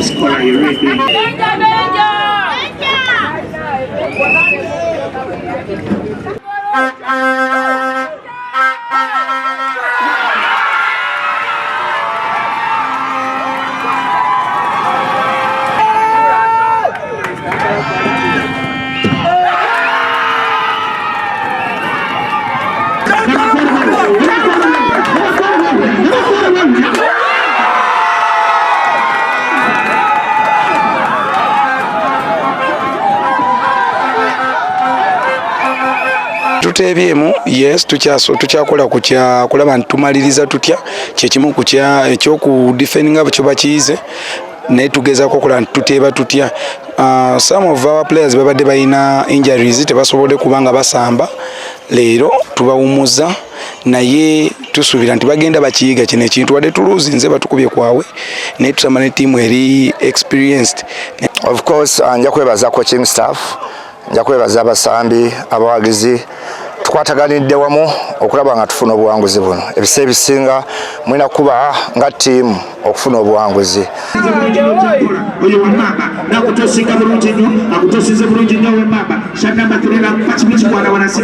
Scholar, you ready? Danger, danger! Tuteebyemu, yes, tukyakola kulaba nti tumaliriza tutya kyekimu ku ekyokudefendinga kyo bakiyize, naye tugezaako okulaba nti tuteeba tutya. Some of our players babadde balina injuries, tebasobodde kubanga basamba leero, tubawumuza, naye tusuubira nti bagenda bakiyiga kino ekintu. Wadde tuluuzinze, batukubye kwawe, naye tusamba ne ttiimu eri experienced. Of course, nja kwebaza coaching staff, nja kwebaza abasambi, abawagizi. Tukwataganidde wamu okulaba nga tufuna obuwanguzi buno. Ebiseera ebisinga mulina kuba nga ttiimu okufuna obuwanguzi. Oyo wamama nakutosinga bulungi nnyo, akutosize bulungi nnyo. Wemama shanamba 3 nakupa kimu kikwana wanasi.